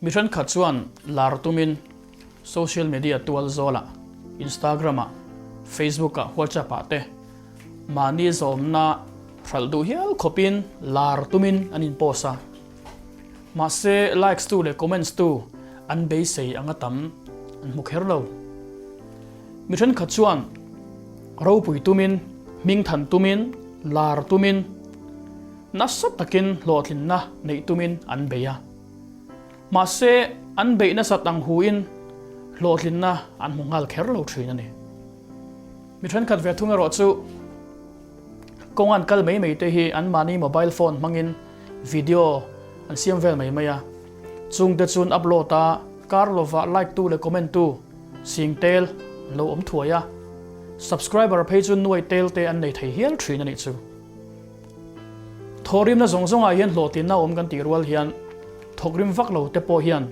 Mi thenkhat chuan lar tumin social media tual zawlah, Instagram-ah, Facebook-ah, WhatsApp-ah te mahni zawmna hralh duh hial khawpin lar tumin an in-post a. Mahse likes tu leh comments tu an beisei anga tam an hmu kher lo. Mi thenkhat chuan ropui tumin, hmingthan tumin, lar tumin, nasa takin hlawhtlinna neih tumin an bei a. Mahse an beih nasat ang huin hlawhtlinna an hmu nghal kher lo thin a ni. Mi thenkhat ve thung erawh chu kawng an kal mai mai te hi anmahni mobile phone hmangin video an siam vel mai mai a, chungte chuan upload a, kar lovah like tu leh comment tu sing tel an lo awm thuai a, subscriber phei chu nuai tel te an nei thei hial thin a nih chu. Thawhrimna zawng zawngah hian hlawhtlinna awm kan tih rual hian thawkrim vak lo te pawh hian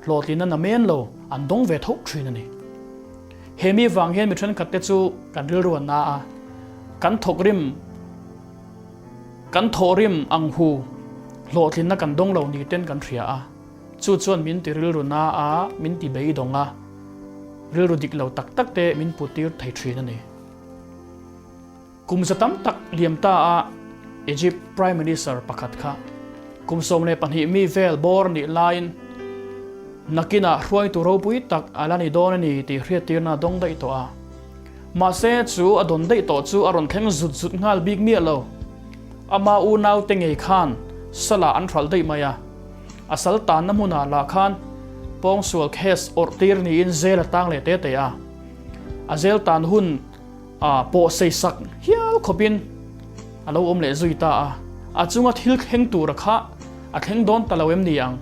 hlawhtlinna namen lo an dawng ve tho thin a ni. He mi vang hian mi thenkhat te chu kan rilru an na a, kan thawkrim kan thawhrim ang hu hlawhtlinna kan dawng lo ni ten kan hria a, chu chuan min ti rilru na a, min ti beidawng a, rilru dik lo tak tak te min put tir thei thin a ni. Kum za tam tak liam ta a Egypt Prime Minister pakhat kha kum 12 mi vel bawr nih laiin nakinah hruaitu ropui tak a la ni dawn a ni tih hriattirna a dawng daih tawh a. Mahse chu a dawn daih tawh chu a rawn thleng zut zut nghal bik miah lo. Ama unaute ngei khan salah an hralh daih mai a. A sal tanna hmunah lah khan pawngsual case awrh tir niin zel a tang leh te te a. A zel tan hun A pawh sei sak hial khawpin a lo awm leh zui ta a, a chunga thil thleng tura kha a thleng dawn ta lo em ni ang?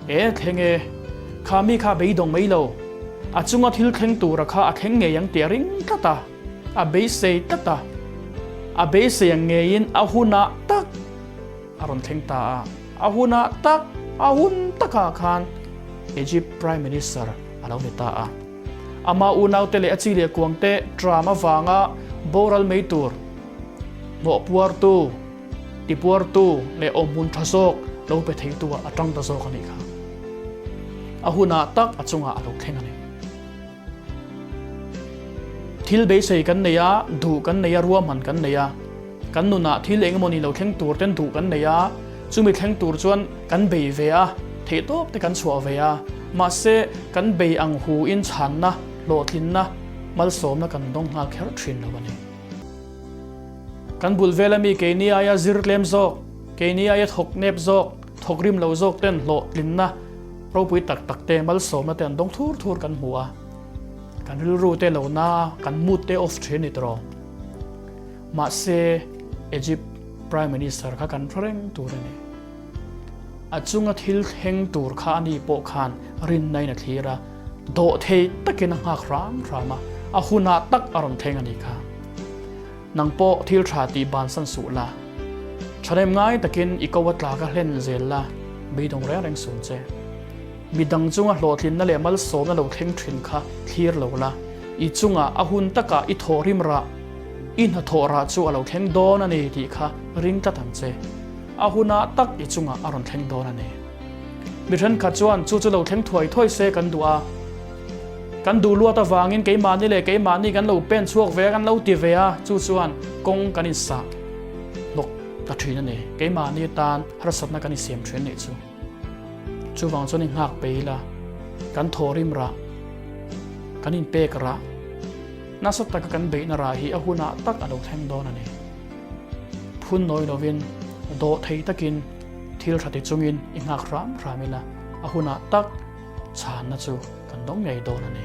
E thleng e, kha mi kha beidawng mai lo, a chunga thil thleng tura kha a thleng ngei ang tih a ring tlat a, a beisei tlat a, a beisei ang ngeiin a hunah tak a rawn thleng ta a, a hunah tak, a hun takah khan Egypt Prime Minister a lo ni ta a. Ama unaute leh a chi leh kuangte tram avanga boral mai tur hnawhpuartu, tipuartu leh awmhmun tha zawk lo pe theitu ah a tang ta zawk a nih kha. A hunah tak a chungah a lo thleng a ni. Thil beisei kan nei a, duh kan nei a, ruahman kan nei a. Kan nunah thil eng emawni lo thleng tur ten duh kan nei a, chumi thleng tur chuan kan bei ve a, theihtawp te kan chhuah ve a, mahse kan bei ang hu in chhanna, hlawhtlinna, malsawmna kan dawng nghal kher thin lo a ni. Kan bul vela mi keini aia zir tlem zawk, keini aia thawk nep zawk, thawk rim lo zawk ten hlawhtlinna ropui tak tak te, malsawmna te an dawng thur thur kan hmu a, kan rilru te lo na a, kan mood te off thin a ni tawh. Mahse, Egypt Prime Minister kha kan hre reng tur a ni. A chunga thil thleng tur kha ani pawh khan rinna in a thlir a, dawhthei takin a nghak hram hram a, a hunah tak a rawn thleng a nih kha. Nang pawh thil tha tih bansan suh la, thahnem ngai takin i ko a tla ka hlen zel la, beidawng reng reng sun che. Midang chunga hlawhtlinna leh malsawmna lo thleng thin kha thlir lo la, i chungah a hun takah i thawhrim rah, I hnathawh rah chu a lo thleng dawn a ni tih kha ring tlat ang che. A hunah tak i chungah a rawn thleng dawn a ni. Mi thenkhat chuan chu chu lo thleng thuai thuai se kan duh a. Kan duh luat avangin keimahni leh keimahni kan lo pen chhuak ve a, kan lo ti ve a, chu chuan kawng kan insah hnawk ta thin a ni. Keimahni tan harsatna kan insiam thin nih chu. Chuvang chuan i nghak pe ila, kan thawhrim rah, kan inpek rah, Nasa taka kan beihna rah hi a hunah tak a lo thleng dawn a ni. Phun nawi lovin, dawh thei takin, thil tha ti chungin i nghak hram hram ila, a hunah tak chhanna chu kan dawng ngei dawn a ni.